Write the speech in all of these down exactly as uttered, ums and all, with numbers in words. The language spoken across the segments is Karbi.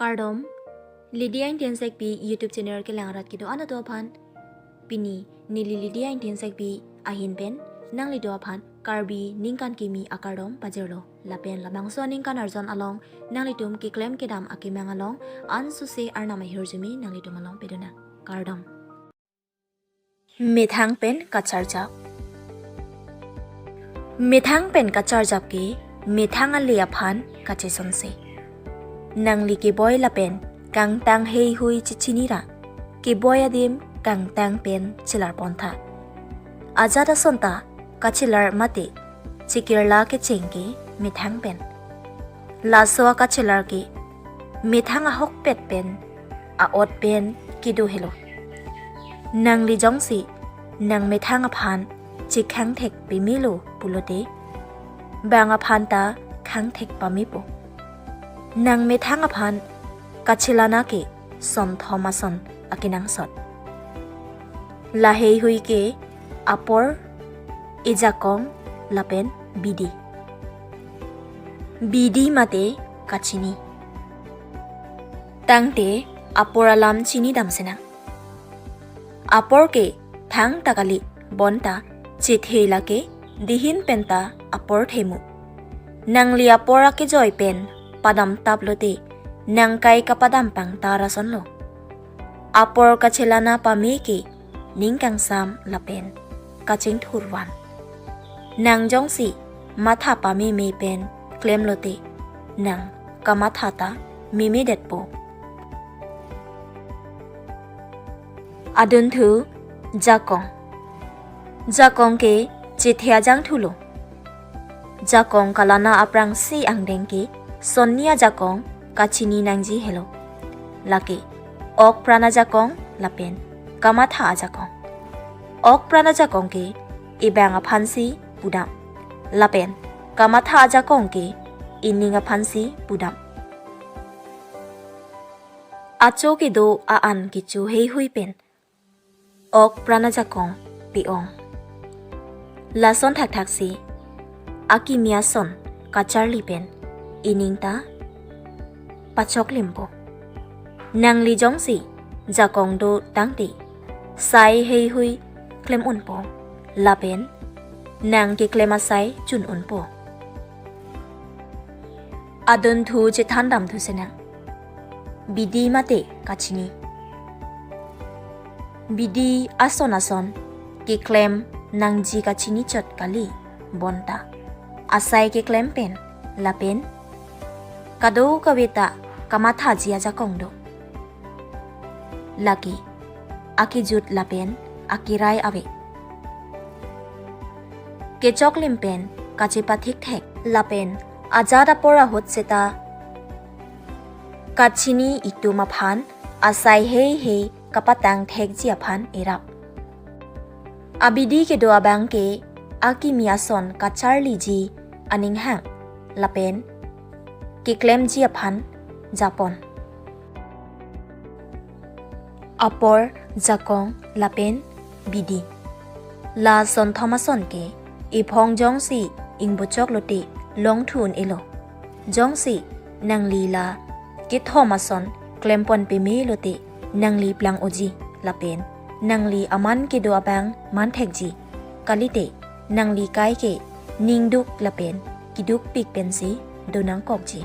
Kardom, Lydia Ingti Hansekpi YouTube channel kelang arat kedo-an atum aphan. Pini neli Lydia Ingti Hansekpi ahin pen nanglitum aphan Karbi ningkan kimi akardom pajirlo. Lapen labangso aningkan arjan along nanglitum keklem kedam akemang along ansose arnam ahirjume nanglitum along pedonang. Kardom. Methang pen kacharjap. Methang pen kacharjap ke methang ale aphan kachesonse. Nangli keboi lapen kangtang heihui chechinira, keboi adim kangtang pen chelar pontha. Ajat ason ta kachelar mate chekirla kecheng ke methang pen. Laso akachelar ke methang ahokpet pen a-ot pen kedo helo. Nangli jongsi nang methang aphan chekhangthek pemelo pulote, bang aphan ta khangthek pamepo. Nang methang aphan kachelana ke sonthom ason akenangsot. La heihui ke apor, ejakong lapen bidi. Bidi mate kachini. Tangte apor alam chinidam sinang. Apor ke thangta kali, bonta chethe lake dihin penta apor themu. Nangli apor akejoi pen padam taplote nangkai kapadam pangtar asonlo. Apor kachelana pame ke ning kangsam lapen kachingthur van. Nang jongsi matha pameme pen klemlote nang kamatha ta memedetpo. Adunthu jakong. Jakong ke chethe ajangthulo. Jakong kalana aphrangsi angdeng ke sonni ajakong kachini nangji helo. Lake okpran ajakong lapen kamatha ajakong. Okpran ajakong ke ebang aphansi pudam, lapen kamatha ajakong ke ening aphansi pudam. Acho kedo a-an kecho heihui pen okpran ajakong pe-ong. Lason thakthaksi akimi ason kacharli pen ening ta pachoklimpo. Nangli jongsi jakong do tangte sai heihui klem unpo, lapen nang keklem asai chun unpo. Adunthu chethandam thu sinang. Bidi mate kachini. Bidi ason ason keklem nangji kachini chot kali, bonta asai keklem pen lapen kadokave ta kamathaji ajakong do. Lake akejut lapen akerai ave. Kechoklim pen kachepathikthek lapen ajat apor ahut seta kachini itum aphan asai heihei kapatangthekji aphan erap. Abidi kedo abang ke akimi ason kacharliji aning hang lapen keklemji aphan japon. Apor, jakong lapen bidi. La sonthom ason ke ephong jongsi ingbochoklote longthu un-elo. Jongsi nangli la kethom ason klempon pemelote nangli plang-oji lapen nangli aman kedo abang manthekji. Kalite nangli kai ke ningduk lapen kedukpik pensi donangkokji.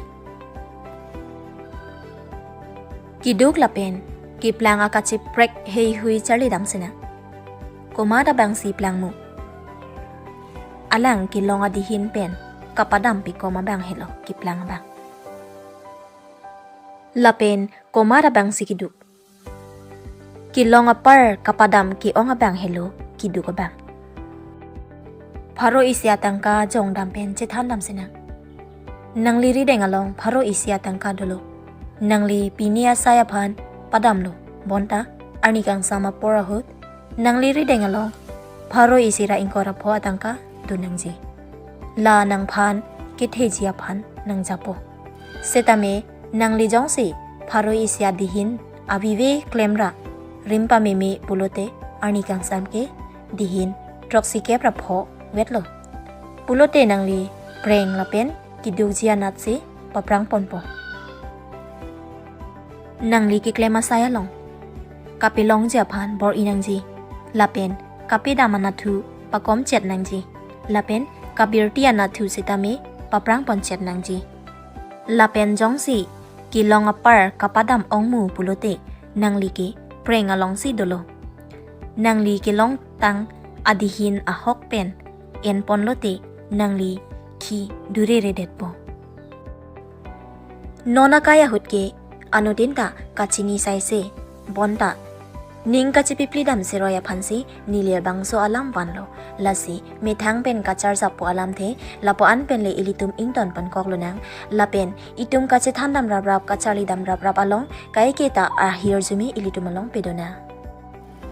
Keduk lapen keplang akacheprek heihui charlidam sinang. Komat abangsi plangmo? Alang kelong adihin pen kapadam pikom abang helo keplang abang. Lapen komat abangsi keduk? Kelong apar kapadam ke-ong abang helo keduk abang. Pharo isi atangka jongdam pen chethandam sinang. Nangli rideng along pharo isi atangka dolo. Nangli pini asai aphan padamlo, bonta arni kangsam apor ahut nangli rideng along pharo isi ra ingkoi ra pho atangka donangji. La nangphan ketheji aphan nangjapo. Setame nangli jongsi pharo isi adihin avive klemra rim pameme pulote arni kangsam ke dihin throksi kep ra pho vetlo. Pulote nangli preng lapen kedukji anatsi paprang ponpo. Nangli keklem asai along kapelongji aphan bor-i nangji, lapen kapedam anatthu pakomchet nangji, lapen kabirti anatthu sitame paprangponchet nangji. Lapen jongsi kelong apar kapadam ongmu pulote nangli ke preng alongsi dolo. Nangli kelongtang adihin ahok pen enponlote nangli khi dureredetpo. Non akai ahut ke anuttin ta kachini saise, bonta ning kachepiplidam seroi aphansi neli labangso alam vanlo. Lasi methang pen kacharjappo alamthe lapu-an penle ilitum ingtonpon koklonang. Lapen itum kachethandam raprap, kacharlidam raprap along kaiketa ahirjume ilitum along pedonang.